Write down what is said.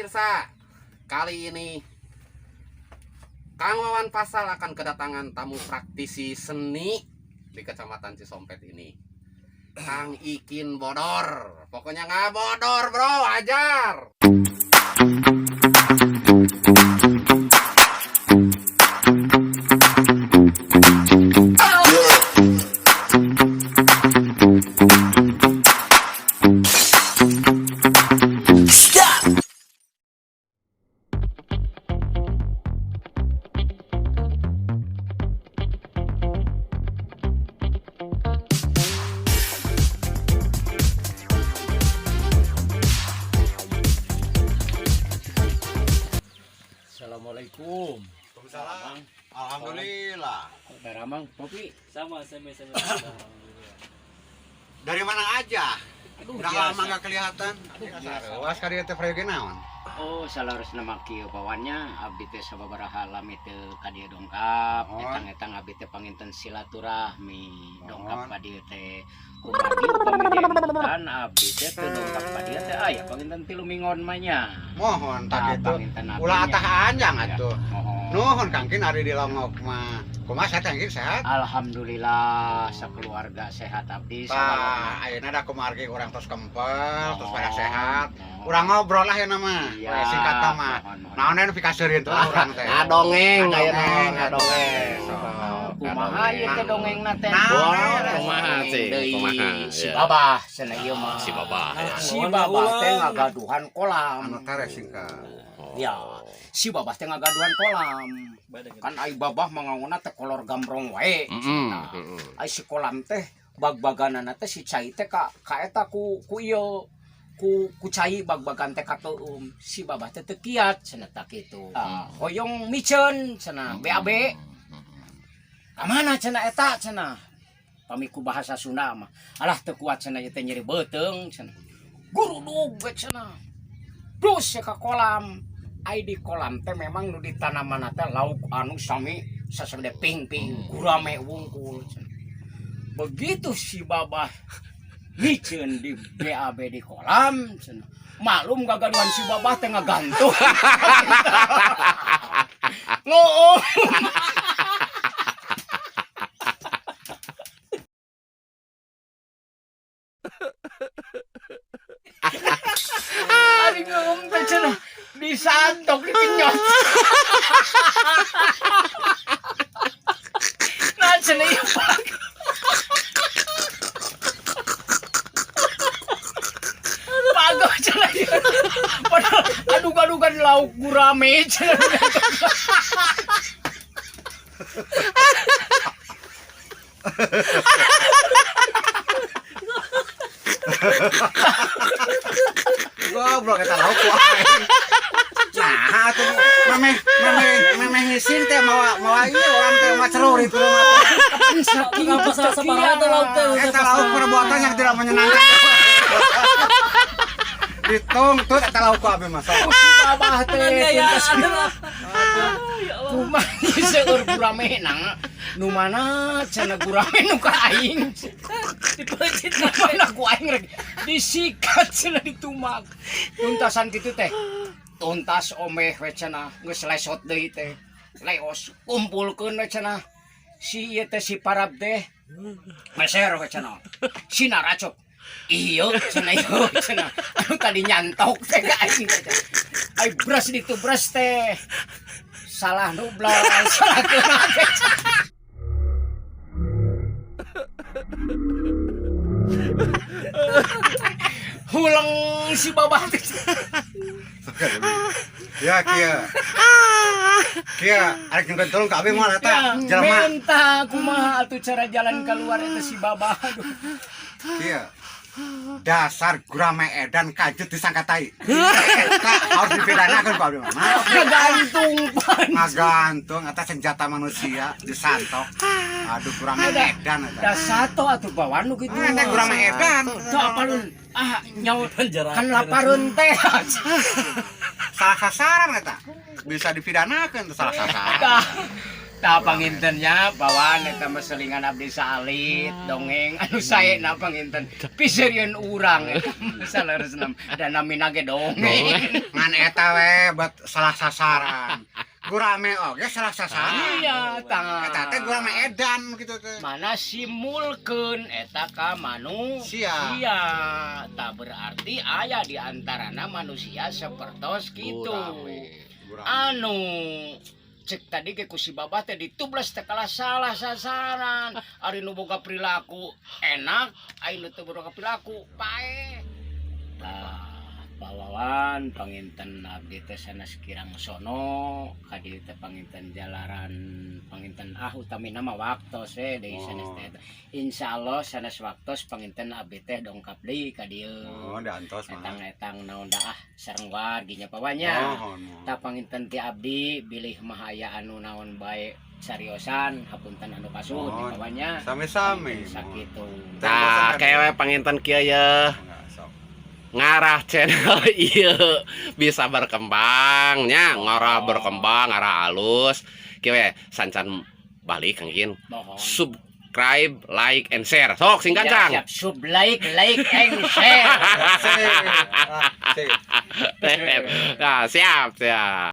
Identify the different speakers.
Speaker 1: Pemirsa, kali ini Kang Wawan Pasal akan kedatangan tamu praktisi seni di Kecamatan Cisompet ini. Kang Ikin Bodor. Pokoknya nggak bodor bro, ajar.
Speaker 2: Assalamualaikum.
Speaker 3: Waalaikumsalam. Alhamdulillah.
Speaker 2: Daramang kopi.
Speaker 4: Sama, sama, sama.
Speaker 3: Dari mana aja?
Speaker 2: Aduh,
Speaker 3: Udah
Speaker 2: biasa.
Speaker 3: lama nggak kelihatan.
Speaker 2: Aduh, biasa.
Speaker 3: Was kali teh prayogi naon?
Speaker 2: Oh, salarusna mah kieu pawannya abdi teh sababaraha lami teu ka dieu dongkap.
Speaker 3: Mohon.
Speaker 2: Etang-etang abdi teh panginten silaturahmi dongkap
Speaker 3: Mohon.
Speaker 2: ka dieu teh. Kumargi upami diemputan abdi teh teu dongkap ka dieu teh aya panginten 3 minggon mah nya.
Speaker 3: Mohon tak
Speaker 2: Tah,
Speaker 3: gitu.
Speaker 2: panginten abdi
Speaker 3: Ulah
Speaker 2: nya.
Speaker 3: atah anjang atuh.
Speaker 2: Mohon.
Speaker 3: Nuhun Kang Kin ari di Longok mah. Kumaha sehat Kang Kin sehat?
Speaker 2: Alhamdulillah sakeluarga sehat abdi salalona.
Speaker 3: Tah, ayeuna da kumargi urang tos kempel, tos pada sehat.
Speaker 2: Mohon.
Speaker 3: Urang ngobrol lah ya nama.
Speaker 2: Iya,
Speaker 3: Singkat mah.
Speaker 2: mohon, mohon.
Speaker 3: Naon nu pikaseureun tuh lah urang teh.
Speaker 1: Ngadongeng,
Speaker 3: Ngadongeng,
Speaker 1: ngadongeng.
Speaker 2: Kumaha ieu teh dongengna teh?
Speaker 3: Nah,
Speaker 1: kumaha sih,
Speaker 2: Deui
Speaker 1: kumaha,
Speaker 2: si
Speaker 1: ya.
Speaker 2: Babah cenah ieu mah.
Speaker 1: Si Babah, ya.
Speaker 2: Si Babah teh ngagaduhan kolam.
Speaker 3: Anu tare singkat.
Speaker 2: Ya, si Babah teh ngagaduhan kolam. Kan ai Babah manganguna teh kolor gambrong wae. Nah, ai si kolam teh bag-baganana teh si cai teh ka ka eta ku ku ieu ku ku cai bag-bagan teh kateueum. Si Babah teh teu kiat cenah tah kitu. Ah, hoyong miceun cenah BAB. Kamana cenah eta cenah? Pami ku bahasa Sunda mah. Alah teu kuat cenah ieu teh nyeri beuteung cenah. Gurudug we cenah. Dus ka kolam. Ai di kolam teh memang nu ditanaman teh lauk anu sami sasade ping-ping gurame wungkul cenah. Begitu si Babah miceun di BAB di kolam cenah. Malum gagaduhan si Babah teh ngagantung. Ngoong. Ari ngomong teh cenah disantok dipenyot. Nah cenah ieu pak. Pago cenah ieu. Padahal adug-adugan lauk gurame cenah.
Speaker 3: Goblok eta lauk ku aing. Nah, atuh memeh memeh memeh ngising teh mawa mawa ieu urang teh mawa cerurit di rumah teh.
Speaker 2: Saking
Speaker 4: Apa salah separah teh lauk teh?
Speaker 3: Eta lauk perbuatan yang tidak menyenangkan. Dituntut eta lauk ku abi mah. sok.
Speaker 2: Si Babah teh
Speaker 4: Penganiayaan.
Speaker 2: tuntas kumaha seueur gurame nang nu mana cenah gurame nu ka aing.
Speaker 4: Dipeuncit.
Speaker 2: Nu mana ku aing rek disikat cenah ditumak. Tuntasan kitu teh. Tuntas omeh we cenah geus lesot deui teh. Leos kumpulkeun we cenah. Si ieu teh si parab teh meser we cenah. Si naracok. Iya cenah ieu cenah. Anu tadi nyantok teh ka aing teh. Ai beras ditu beras teh. Salah nublas, salah kena teh. Huleng si Babah teh.
Speaker 3: Ya kieu. Kieu arek nyungkeun tulung ka abi moal eta jelema.
Speaker 2: Minta kumaha atuh cara jalan keluar eta si Babah. Aduh.
Speaker 3: Kieu. Dasar gurame edan kajut disangka tai. Eta harus dipidanakeun ku abi mah.
Speaker 2: Ngagantung pan.
Speaker 3: Ngagantung eta senjata manusia disantok. Aduh kurang edan eta.
Speaker 2: Da sato atuh bawan nu kitu.
Speaker 3: Eta kurang edan.
Speaker 2: Tuh apa lu? Ah, nyawa
Speaker 4: Penjara.
Speaker 2: kan laparun teh.
Speaker 3: Salah sasaran eta. Bisa dipidanakeun tuh salah sasaran.
Speaker 2: Dah. Tah, panginten nya bawaan eta mah selingan abdi saalit dongeng anu sae na panginten. Piseurieun urang eta mah saleresna da namina ge dongeng.
Speaker 3: Ngan eta we buat salah sasaran. Gurame oge salah sasaran.
Speaker 2: Iya, tah.
Speaker 3: Eta teh gurame edan gitu teh.
Speaker 2: Mana simulkeun eta ka manusia.
Speaker 3: Sia.
Speaker 2: Tah, berarti aya di antarana manusia sepertos kitu.
Speaker 1: Gurame.
Speaker 3: Gurame.
Speaker 2: Anu cek tadi ke ku si babah teh ditublas teh kalah salah sasaran. Ari nu boga perilaku enak, ari nu teu boga perilaku paeh. Tah, Pak Wawan, panginten abdi teh sanes kirang sono ka dieu teh panginten jalaran panginten utamina mah waktos deui sanes teh. Insyaallah sanes waktos panginten abdi teh dongkap deui ka dieu.
Speaker 3: Oh, diantos mah.
Speaker 2: Etang-etang naon dah sareng wargi nya pawanya.
Speaker 3: Mohon, mohon.
Speaker 2: Tah, panginten ti abdi bilih mah aya anu naon bae sariosan, hapunten anu kasut di
Speaker 3: Mohon.
Speaker 2: pawanya.
Speaker 3: Sami-sami.
Speaker 2: Sakitu.
Speaker 1: Tah, kewe panginten kieu ye.
Speaker 3: Enggak, sok.
Speaker 1: Ngarah channel ieu bisa berkembang nya, ngarah berkembang, ngarah alus. Kieu we, sancan balik Kang Kin.
Speaker 2: Mohon.
Speaker 1: Subscribe, like, and share. Sok sing
Speaker 2: Ya,
Speaker 1: gancang.
Speaker 2: siap, sub, like and share.
Speaker 3: Sip. Ah, sip.
Speaker 1: Nah, siap, siap.